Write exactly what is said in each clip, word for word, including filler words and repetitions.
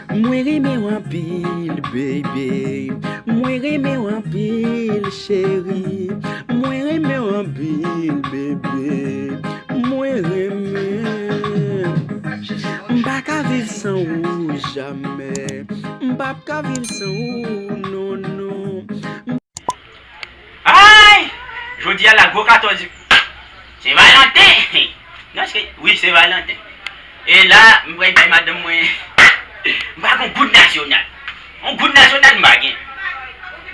Mwen renmen w anpil, baby. Mwen renmen w anpil, cheri. Mwen renmen w anpil, baby. Mwen renmen. M pa ka viv san ou jamè. M p ap ka viv san ou, non, non. Ay! Jodi a la, gwo katòz. Sen Valanten! Non, se, wi, Sen Valanten. E la, m pral bay madanm mwen, m pa gen yon goud nasyonal. Yon goud nasyonal, m pa gen.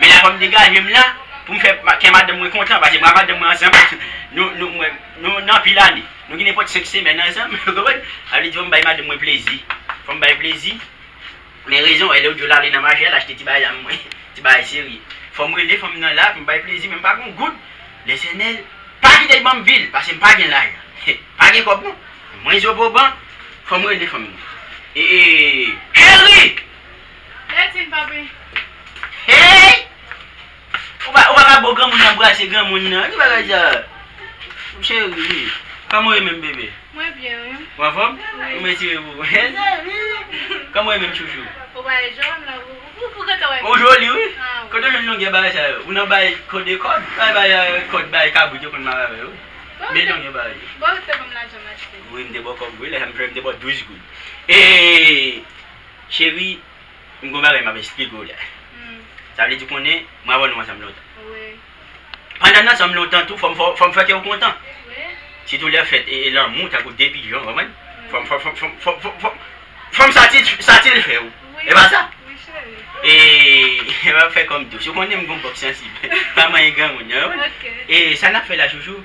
Men la, fò m degaje m la, pou m fè ma- kè madanm mwen kontan, paske mwen ak madanm mwen ansanm, nou, nou, mwen, nou nan anpil ane. Nou gen nenpòt senk semèn ansanm, ou konprann? Sa vle di, fò m bay madanm mwen plezi. Fò m bay plezi. Men rezon, e lè ou di w l ale nan mache a, l achte ti bagay la, mwen, ti bagay serye. Fò m rele fanm nan la, pou m bay plezi, men m pa gen yon goud. Lesenèl, pa kite l ban m vil, paske m pa gen lajan. Pa gen kòb, non. Mwen, Zoboban, fò m rele fanm nan. E, e, cheri! Hey! Ou pa, ou pa ka bo granmoun nan brase granmoun nan. Ki bagay sa? Cheri, kòman w ye menm, bebe? Mwen byen, wi. Ou anfòm? Wi. Ou mèt tire pou mwen. Kòman w ye menm, chouchou? Ou pa jwenn la, ou, ou, ou gentan wè. Ou joli, wi. Ah, wi. Kote w jwenn longè bagay sa yo? Ou nan bay kòde kòd? Bay, bay, euh, kòd, bay kabrit yo konn mare avè yo. Bon, men longè bagay yo. Bon, ou te ban m lajan m achte. Wi, m te ba w kòb, wi, lè sa m fè, m te ba w douz goud. E, cheri, m gon bagay m ap esplike w la. Hmm. Sa vle di konnen, mwen avè w nou ansanm lontan. Wi. Pandan n ansanm lontan tou, fò m, fò, fò m fè kè w kontan. Wi. Sitou lè fèt e, e lanmou, tankou de pijon, konprann? Wi. Fò m, fò, fò, fò, fò, fò, fò, fò m satis-, satisfè w. Wi. E pa sa? Wi, cheri. E, e m ap fè kòm tou. Si w konnen m gon bòk sansib. Pa manyen granmoun, non? Ok. E sa n ap fè la, chouchou?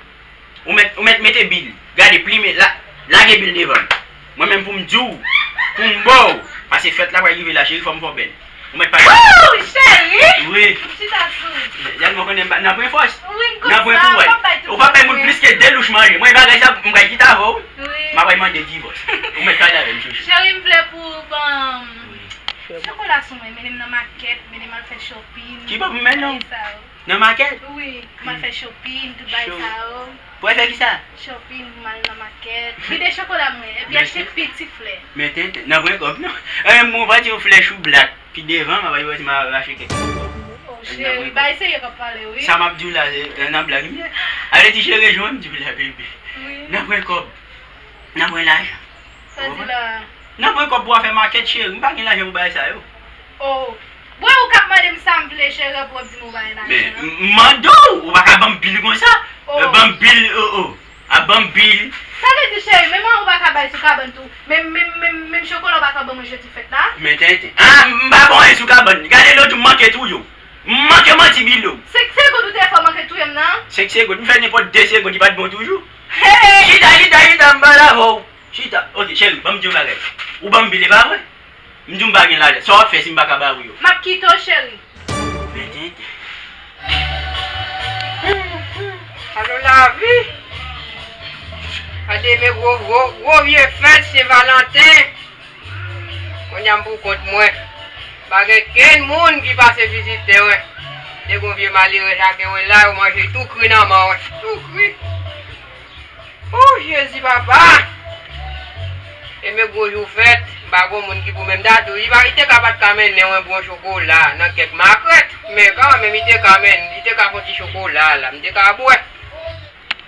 Ou mèt, ou mèt mete bil. Gade, plime, la, lage bil devan m. Mwen menm pou m di w, pou m ba w. Paske fèt la pral rive la, cheri, fò m fè w bèl. Ou mèt pale. Wouw, cheri! Wi. M chita sou. Jal mwen konnen m pa, nan pwen fòs. Wi, m konn sa, ou p ap bay tout sa. Ou p ap bay moun plis ke de louch manje. Mwen, bagay sa, m pral kite avè w. Wi. M ap mande divòs. Ou mèt pale avè m, chouchou. Cheri, m vle pou, bon, wi, chokola sou mwen, mennen m nan makèt, mennen m al fè shopping. Ki pa pou mennen w? Bagay sa yo. Nan makèt? Wi, m al fè shopping, tout bagay sa yo. Pou al fè kisa? Shopping, pou m al nan makèt. Vide chokola mwen, epi achte piti flè. Men tenten, nan pwen kòb non. Anyen, mwen pa di yon flè choublak. Pi devan, m ap wè si m a rache kèk. Oh, cheri, bay serye k ap pale, wi. Sa m ap di w la, se nan blag m ye. Ale di cheri, jwenn m di w la, baby. Wi. Nan pwen kòb. Nan pwen lajan. Sa di la. Nan pwen kòb pou w a fè makèt, cheri. M pa gen lajan pou bagay sa yo. Oh. Bon, ou k ap mande m sa m vle, cheri, pou w ap di m ou pa gen lajan. Men, m, m mande w, ou pa ka ban m bil konsa. Oh. Ban m bil, oh, oh. A ban m bil. Sa vle di, cheri, menm an ou pa ka bay sou kabann tou. Menm, menm, menm, menm chokola ou pa ka ban mwen jodi fèt la. Men tenten. Ah, m pa bon anyen sou kabann. Gade lòt jou m manke touye w. M manke manti bil ou. Senk segonn ou te fè w manke touye m nan? Senk segonn. M fè nenpòt de segonn, li pa t bon toujou. Hey! Chita, chita, chita, m pale avè w. Chita. Ok, cheri, ban m di w bagay. Ou ban m bil, e pa vre? M di w m pa gen lajan. Sa w ap fè si m pa ka ba ou yo? M ap kite w, cheri. Men tenten. Alo lavi. Gade men gwo, gwo, gwo vye fèt Sen Valanten. Kounye a m pou kont mwen. Pa gen kenn moun ki pase vizite mwen. De gwo vye malere sa gen mwen la, yo manje tou kri nan men mwen. Tou kri. Oh, Jezi papa! E men gwo jou fèt, m pa gon moun ki pou menm ta di w, li pa, li te ka pa t ka mennen w yon bon chokola nan kèk makèt, men kanmenm, li te ka men, li te ka fè yon ti chokola la, m te ka bwè.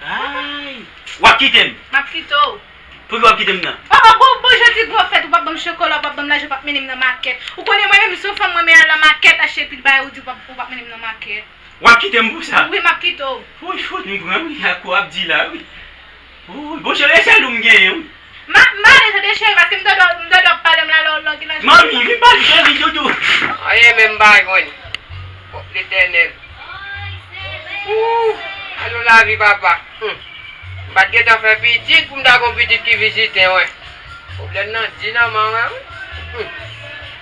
Ay! W ap kite m? M ap kite w. Poukisa w ap kite m nan? Papa, bon, bon jodi gwo fèt, ou p ap ban m chokola, ou p ap ban m lajan, ou p ap mennen m nan makèt. Ou konnen mwen menm, si yon fanm mwen men al nan makèt, achte pil bagay, ou di ou p ap, ou p ap mennen m nan makèt. W ap kite m pou sa? Wi, m ap kite w. Woy, fout m pran wi, ak w ap di la wi. Woy, bon, cheri, e sèl ou m genyen wi. M a, m ale tande cheri, paske m tande, m tande w ap pale m la, lè w, lè w gen lajan. Manmi, vin pale cheri, doudou. Anyen menm m pa jwenn. Bon, Letènèl. Ooh, alo lavi papa. Hmm. M pa t gentan fè pitit pou m ta gon pitit ki vizite mwen. Pwoblèm nan di nan men mwen wi. Hmm.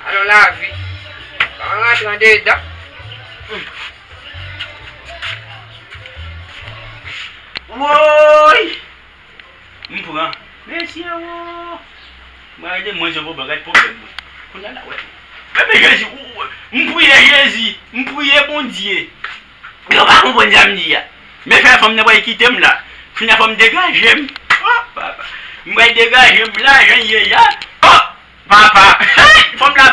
Alo lavi. Pa rantre andedan. Hmm. Woy! M pran. Mesye wo. Mwen rete mwen je vo bagay pwoblèm mwen. Kounye a la wè. Bebe Jezi, ou, ou, m priye Jezi, m priye Bondye. Yo pa konprann sa m di a. Men fè fanm nan pral kite m la. Kounye a fò m degaje m. Oh, papa. M pral degaje m la, jan l ye a. Oh! Papa, hey, fanm la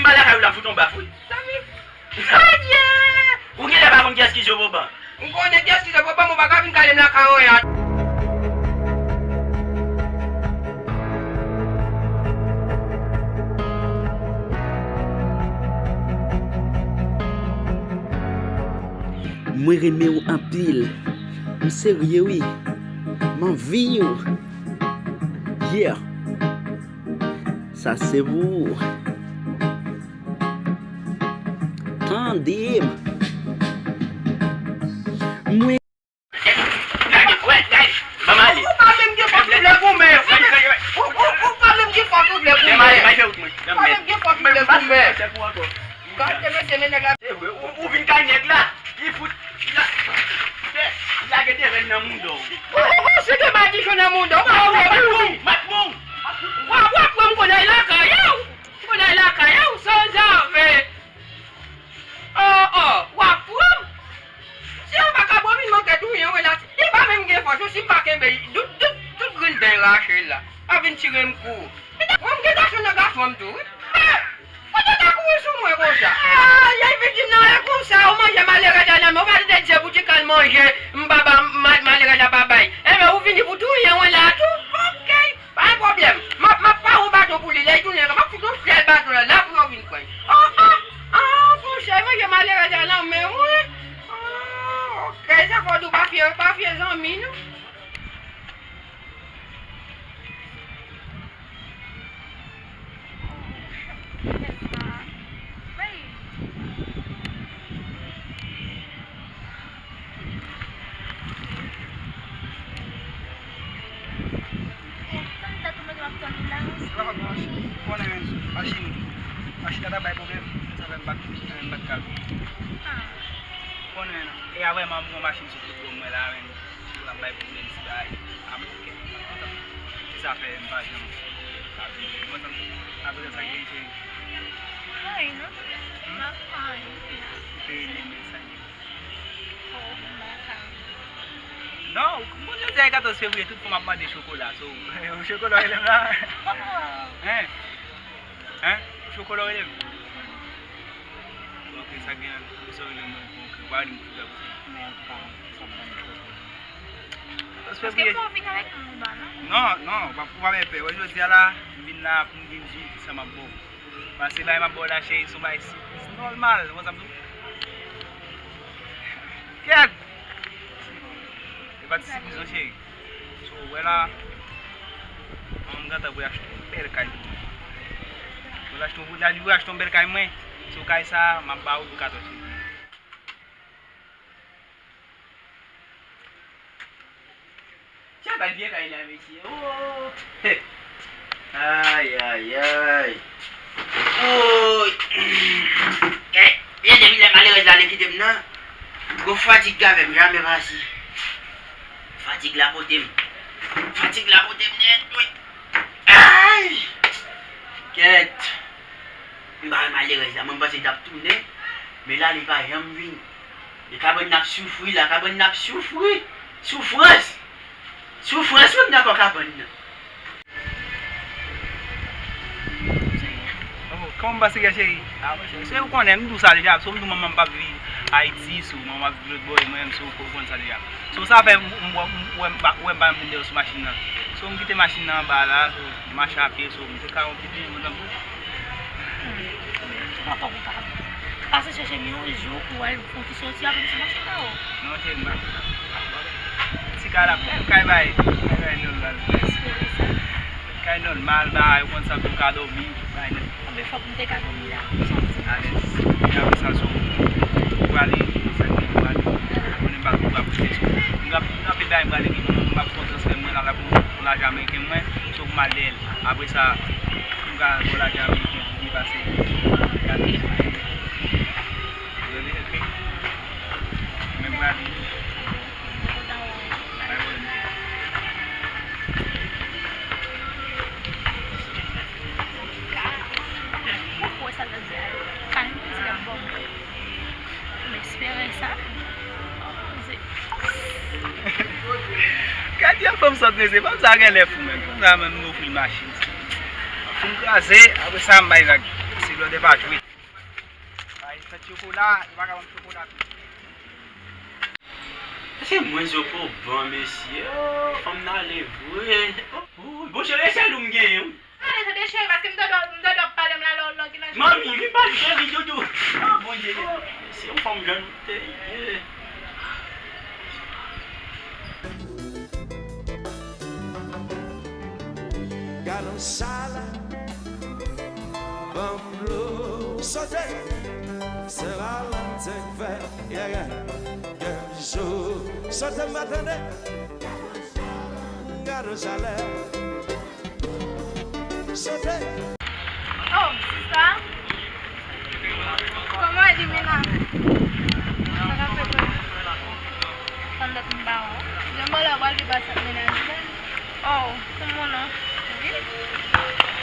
m pa lakay ou, l ap fout yon baf, wi. Sa vle. Adye! Ou genlè pa konn kiyès ki Zoboban. M konnen kiyès ki Zoboban, men w pa ka vin kale m lakay ou, an. Mwen renmen w anpil. M serye wi. M anvi w. Yeah. Sa se pou ou. Tande m. Mwen Gade, wè, gade, ban m ale. Ou pa menm gen fòs ou vle goumen. Ou, ou, ou pa menm gen fòs ou vle goumen. Ou pa menm gen fòs ou vle goumen. Gade mesye, men nèg la. Se vre, ou, ou vin kay nèg la, li fout, la, fè, lage de rèn nan mouda w. Ou, ou, ou, se de madichon nan mouda w, ou pa wè pou ou. M ap pran w. W ap, w ap pran m konnen lakay ou. Konnen lakay ou, sanzave. Oh, oh, w ap pran m? Si yon vakabon vin manke touye w la, li pa menm gen fòs, si m pa kenbe, tout, tout, tout grenn dan rache la. Pa vin tire m kou. Mwen, m gen gason nan gason m tou, wi. Eh, kote w ta kouri sou mwen konsa? Ah, yay viktim nan e konsa, ou manje malerèz la nan men, ou pa tande di se pou ti kal manje, m pa ba, ma-, malerèz la pa bay. Enben, ou vini pou touye mwen la tou? Ok. Pa gen pwoblèm. M ap, m ap pare yon baton pou li. Lè l tounen ankò, m ap fout yon sèl baton la, la pou yo vin pran l. Oh, oh, oh, monchè, manje malerèz la nan men mwen. Oh, ok, sa fò di w pa fye, pa fye zanmi nou. Sa pa bon, machin. Ou konnen, men, machin, machin la ta bay pwoblèm, sa fè m pa t, m pa t ka. Ou konnen, e a vrèman bon machin sou tout bon mwen la, men. Sou la bay pwoblèm, ti bagay. A bon, ok. Se sa fè m pa janm ka vini. Mwen, sa, apre sa, gen cheri. Fine, non? Hmm? Not fine. Ou te renmen sa. Non, bon, jodi a e katòz fevriye, tout fanm ap mande chokola, so, chokola w rele m la? Hein? Hein? Chokola w rele m? Ok, sa gen, sa w rele m, ok, w pa rele m chokola pou sa. Men an tou ka, sa ban m chokola. Katòz fevriye. Paske pou w vin avèk nou anba, non? Non, non, w pa, w pa pè. Wè, jodi a la, m vin la pou m vin di w kisa m ap ba w. Paske bagay m ap ba w la, cheri, se yon bagay sipwiz nòmal, ou konn sa m di w? Kèt! E pa ti sipwiz non, cheri. So, ou wè la, manman m gentan pou l achte yon bèl kay pou mwen. Pou l achte yon, pou l achte yon bèl kay mwen. So, kay sa, m ap ba ou pou katòz fevriye. Sa pa t vye kay la, mesye. Oh! Ay, ay, ay. Oh! Eh, byen depi lè malerèz la ale kite m nan. Gwo fatig avè m, jamè pase. Fatig la pote m. Fatig la pote m nèt, wi. Ay! Kèt. M pa wè malerèz la, mwen m panse l t ap tounen, men la li pa janm vini. E kabann nan ap soufri la, kabann nan ap soufri. Soufrans! Soufrans wi m dakò kabann nan. Oh, kòman w pase, cheri? Ah, monchè, se ou konnen, m di w sa deja, so m di w manman m p ap viv Ayiti, so manman m ap viv lòt bò, e mwen menm, so ou konn sa deja. So sa fè m, m, m, m, wè m pa, wè m pa janm vin dèyè sou machin nan. So m kite machin nan anba la, so m mache a pye, so m te ka yon ti byen, mwen tankou. Hmm. Papa, papa. Pase chèche m yon jou pou w al fè yon ti soti avè m sou machin la, o. Non, cheri, m pa. Ti kay la, bèl kay bay. Kay bay nòmal. Espere sa. Kay nòmal, bagay, ou konn sa, pou w ka dòmi, bagay nèt. Anben, fòk m te ka dòmi la. Alèz. Epi apre sa, so, ou prale, sa k gen pou ale. Konnen m pa twò ap rete, so. M rap-, m raple bagay m prale gen moun, m ap fè yon transfè mwen la, la pou, pou lajan ameriken mwen, so pou m al dèyè l. Apre sa, m ka ba w lajan ameriken pou byen pase. Gade. Ou tande, ok? Men m prale. Ou kwè sa l ap di a yo? Kalm ti ap ban mwen. M espere sa. Gade yon fanm sòt, mesye. Fanm sa a genlè fou, menm. Fanm sa a menm, m ofri l machin. Fou m kraze, apre sa, m bay vag. Se blòdè pa jwe. Ay, fèt chokola, yo pa ka ban m chokola tou. Se mwen zo pou bon, mesye. Oh, fanm nan ale vre. Oh, oh, bon, se le sèl ou m genyen, wi. Gade, tande cheri, paske m tande, m tande w ap pale m la, lè w, lè w gen nan. Manmi, vin pale, cheri, doudou. Oh, Bondye. Oh, se yon fanm jan nou te ye. Chalè, ban m dlo, sote. Sen Valanten k fèt, yeah, yeah. Kèk jou, sote m pa tande. Gade yon chalè. Sote. Oh, sista. Kòman e di mennaj? Sa ka fè kòman? Tann dat m ba w. Jan m ba w la, w pral gen pase ak mennaj ou la. Oh, kòman non? Wi.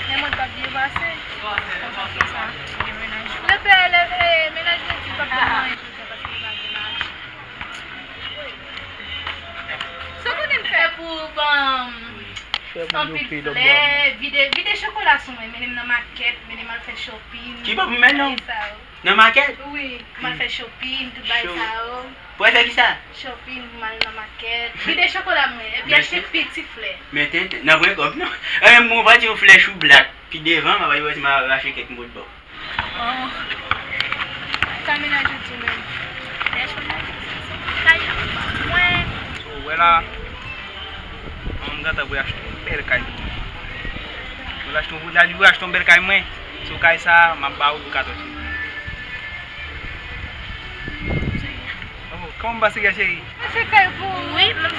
Men mwen t ap byen pase. Konsa fè sa, gen mennaj. Lè pè, lè, eh, mennaj mwen di l p ap ban mwen anyen pou sa paske li pa gen lajan. Sa w konnen m fè pou ban Fè pou yo anpil peye dòm flè, dòm. Vide, vide chokola sou mwen, mennen m nan makèt, mennen m al fè shopping. Ki bò pou mennen w? Bagay sa yo. Nan makèt? Wi, m al fè shopping, tout bagay sa yo. Pou al fè kisa? Shopping, pou m al nan makèt. Vide chokola mwen, epi achte piti flè. Men tenten, nan pran kòb non. E, mwen pa di yon flè chou blak. Pi devan, m ap al wè si m a rache kèk mòd bò. Oh. Sa mennaj ou di menm? Mennaj mwen nan di sa se kay la mwen. So, wè la, mwen gentan pou achte yon bèl kay pou mwen. Mwen achte yon, mwen achte yon bèl kay mwen. So, kay sa, m ap ba ou pou katòz mil. Oh, kòman w pase yè, cheri? Mwen se kay pou ou. Wi, men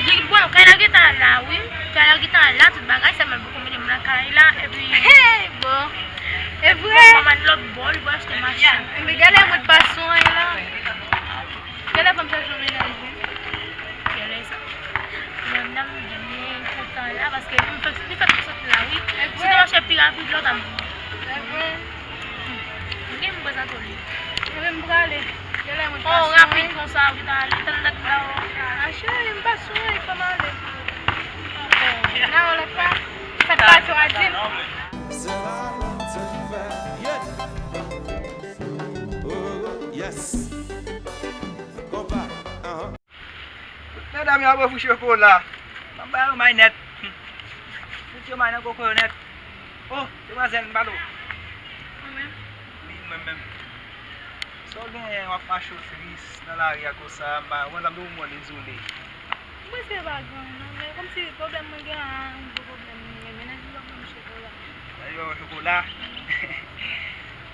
li, bon, kay la gentan la, wi. Kay la gentan la, tout bagay, sèlman poko mete m nan kay la, epi Hey, bon. E vre? Manman lòt bò, li pou achte machin. Men gade mwen pa swen la. Gade pa m chache yon mennaj, wi. Gade sa. Yon dam byen kontan la, paske li fèk, li fèk sot la, wi. E vre? Si te mache pi rapid, lòt ap vini. E vre? Gen m prezante w li. Mwen menm m prale. Genlè mwen pa swen. Oh, rapid konsa, ou ta ale, tann dat m ba w. Ah, cheri, m pa swen, fò m ale. Oh. Nan yon lòt fwa, sa t pase w a di m. Se pa lòt se fè. Yeah. Oh, yes. Konpa. Uh-huh. Medam yo ap ofri chokola. M ap ba yo may nèt. Fout yo may nan koko yo nèt. Oh, demwazèl, m pale w. Mwen menm? Wi, mwen menm. Sa w genyen, w ap mache w tris nan lari a konsa, m pa, mwen, sa m te wè w dezole. Mwen se pa gen anyen non, men kòmsi pwoblèm mwen gen an, yon gwo pwoblèm mwen gen, mennaj mwen pa ban m chokola. Mennaj ou pa ba w chokola?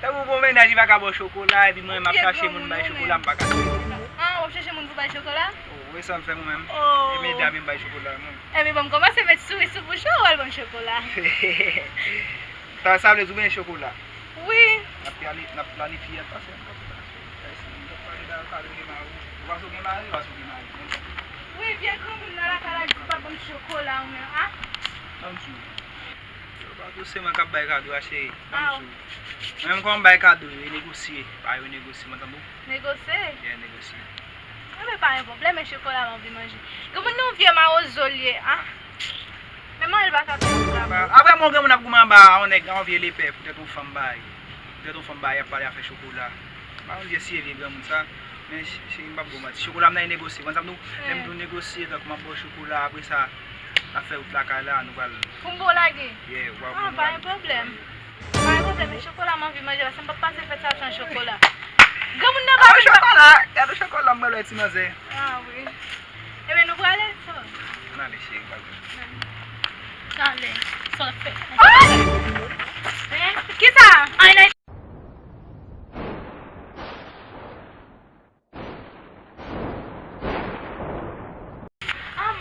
Tankou bon mennaj li pa ka ba w chokola, epi mwen, m ap chache moun bay chokola, m pa ka jwenn. Ah, w ap chache moun pou bay chokola? Oh, e sa m fè mwen menm. Oh. E medam yo m bay chokola, mwen. Ebyen, bon, m kòmanse met souri sou bouch ou, w al ban m chokola. Sa, sa vle di w renmen chokola? Wi. N ap plani-, n ap planifye, n ap pase, n ap pase, n ap pale, n ap pale de mari w. Ou panse w gen mari, ou panse w gen mari. Wi, vye granmoun nan lakay la di l p ap ban m chokola, ou menm, a? Ban m di w. Yo pa tou se mwen k ap bay kado a, cheri. Ban m di w. Mwen menm, kòman m bay kado, yo negosye. Pa yo negosye, mwen tande w. Negosye? Yeah, negosye. Enben, pa gen pwoblèm, men chokola m anvi manje. Granmoun nan yon vye mawozo l ye, a. Men manje l pa ka fè l travay. Apre, mwen, granmoun ap goumen anba a yon nèg, yon vye lepè, poutèt yon fanm bay. Poutèt yon fanm bay, y ap pale afè chokola. M pa konn vye si e vye granmoun sa. Men, ch-, cheri, m p ap ba w manti. Chokola m nan e negosye. Konn sa m di w? Lè m di w negosye, tankou m ap ba w chokola, apre sa, n ap fè wout lakay la, nou pral. Pou m ba w lage? Yeah, w ap. Ah, pa gen pwoblèm. Pa gen pwoblèm, men chokola m anvi manje, paske m p ap pase fèt sa san chokola. Granmoun nan pa vin pa. Chokola, gade chokola m pral bay ti manzè. Ah, wi. Ebyen, nou prale, sa va? Ann ale, cheri, bye bye. Talè, sa w ap fè? Hein? Kisa? Ay, nan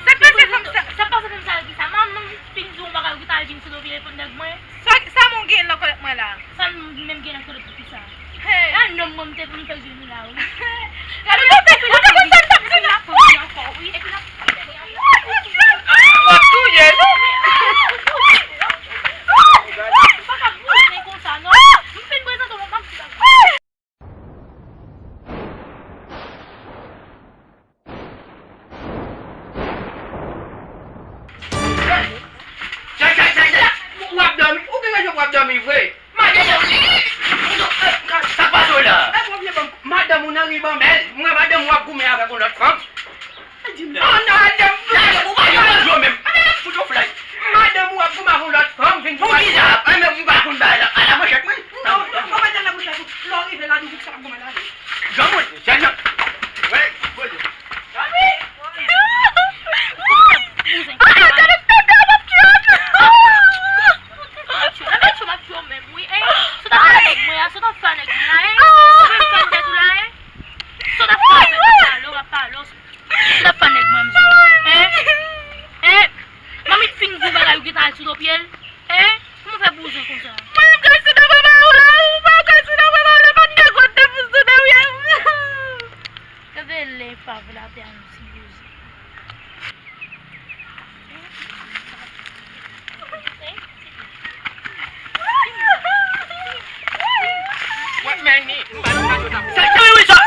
Sa k pase fanm sa? Sa k pase fanm sa yo ki sa? Manman m fin di w yon bagay ou ki ta al vin sou do telefòn nèg mwen. Sa, sa moun gen nan kòlèt mwen la? Sa m menm gen nan kòlèt ou ki sa? Hey. A nonm mwen m te pou m fè jwe nou la wi. Gade ou te, ou te konn sa l t ap di la. Epi l ap kouri ankò wi, epi l ap kouri ankò. W ap touye nou. M pa ka bouzen konsa non. M fin prezante w, m ap di bagay. Chay, chay, chay, chay. W ap dòmi? Ou gen rezon w ap dòmi vre. Madanm ou, sa k pase w la? Madanm ou nan ribanbèl, mwen madanm ou ap goumen avèk yon lòt fanm. Di m la. Oh, non, madanm. Ou pa jwe menm. Fout yon flay. Madanm ou ap goumen avèk yon lòt fanm, vin pou kisa? Mwen menm m pa konn bagay la. Ala manchèt mwen. Non, non, non, mete nan bouch la tou. Lè w rive la, nou sa ap goumen la. Jan mwen, jan nan. Wè, poze. Jan mwen. Ah, gade tèt la, m ap tchwèt. Sa k wi, wi, sa.